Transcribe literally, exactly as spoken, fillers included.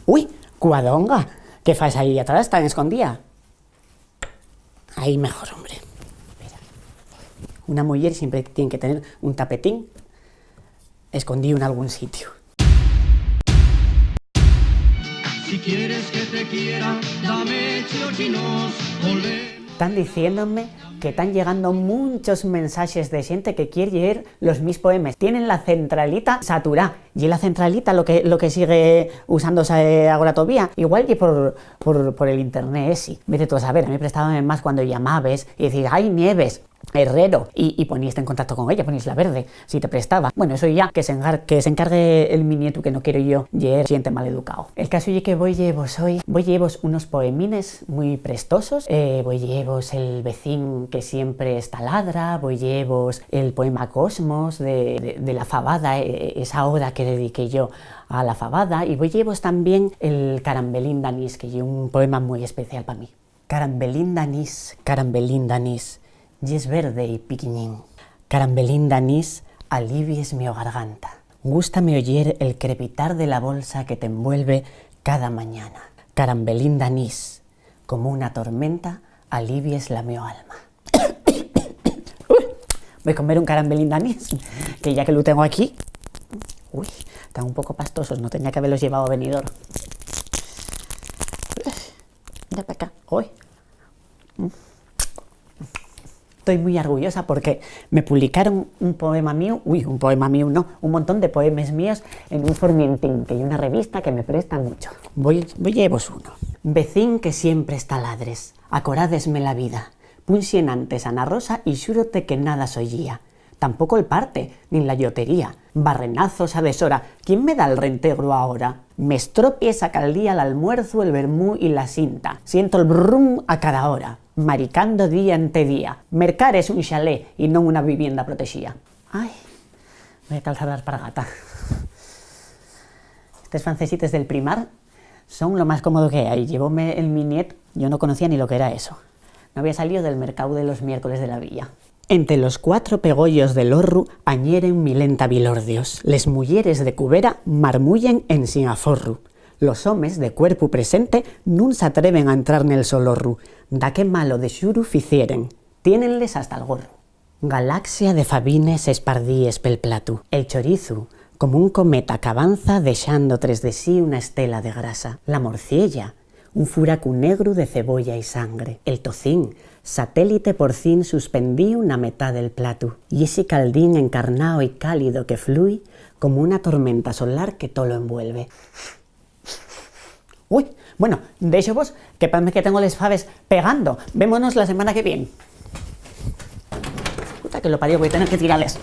Ui, cuadonga, ¿qué faes ahí atrás, tan escondía? Ahí mejor, hombre. Mira, una muyer siempre tiene que tener un tapetín escondíu en algún sitiu. Si quieres que te quiera, dame ocho y nos volvemos. Tán diciéndome que tán llegando munchos mensaxes de xente que quier lleer los mis poemes. Tienen la centralita saturá. Ye la centralita lo que, lo que sigue usándose agora tovía. Igual ye por, por, por el internet esi. Vete tú a saber, a mí prestábame más cuando llamabes y decís, "Ai, Nieves Herrero", y, y poníeste en contacto con ella, ponísla verde, si te prestaba. Bueno, eso ya que se engar-, que se encargue el mi nietu, que no quiero yo lleer xente maleducao. El caso ye que voi lleevos hoy, voi lleevos unos poemines muy prestosos, eh, voi lleevos El vecín que siempre está ladra, voi lleevos el poema Cosmos de, de, de la fabada, eh, esa oda que dediqué yo a la fabada, y voi lleevos también el Carambelín d'anís, que ye un poema muy especial pa mí. Carambelín d'anís, carambelín d'anís, yes verde y piquiñín. Carambelín d'anís, alivies mi garganta. Gústame oyer el crepitar de la bolsa que t'envuelve cada mañana. Carambelín d'anís, como una tormenta, alivies la mi alma. Ui, voi comer un carambelín d'anís, que ya que lu tengo aquí. Ui, tán un poco pastosos, no tenía que habelos llevao a venidor. Mira pa acá. Ui. Toi mui arguyosa porque me publicaron un poema míu, ui, un poema míu no, un montón de poemes míos en un formientín, que ye una revista que me presta mucho. Voi, voi lleevos uno. Vecín que siempre está ladres, acorádesme la vida. Punxi enantes a na rosa y xúrote que nada soyía. Tampoco'l parte, nin la llotería. Barrenazos a deshora, ¿quién me da'l rentegru ahora? M'estropia esa caldía, l'almuerzu, el vermú y la xinta. Siento'l brum a cada hora, maricando día ente día. Mercar es un xalé y non una vivienda protexía. Ai, voi calzar d'alpargata. Estes francesites del Primar son lo más cómodo que hai. Llevóme el mi niet, yo no conocía ni lo que era eso. No había salío del mercáu de los miércoles de la villa. Ente los cuatro pegollos del horru añeren milenta bilordios. Les muyeres de cubera marmuyen ensin aforru. Los homes de cuerpu presente nun s'atreven a entrar nel solorru. Daqué malo de xuru ficieren. Tiénenles hasta'l gorru. Galaxia de fabines espardíes pel platu. El chorizu, como un cometa qu'avanza dexando tres de sí una estela de grasa. La morciella, un furacu negru de cebolla y sangre. El tocín, satélite porcín suspendíu na metá del platu, y esi caldín encarnao y cálido que flui como una tormenta solar que tolo envuelve. Ui, bueno, déxovos que parme que tengo les faves pegando. Vémonos la semana que vien. Puta que lo parió, voi tener que tirales.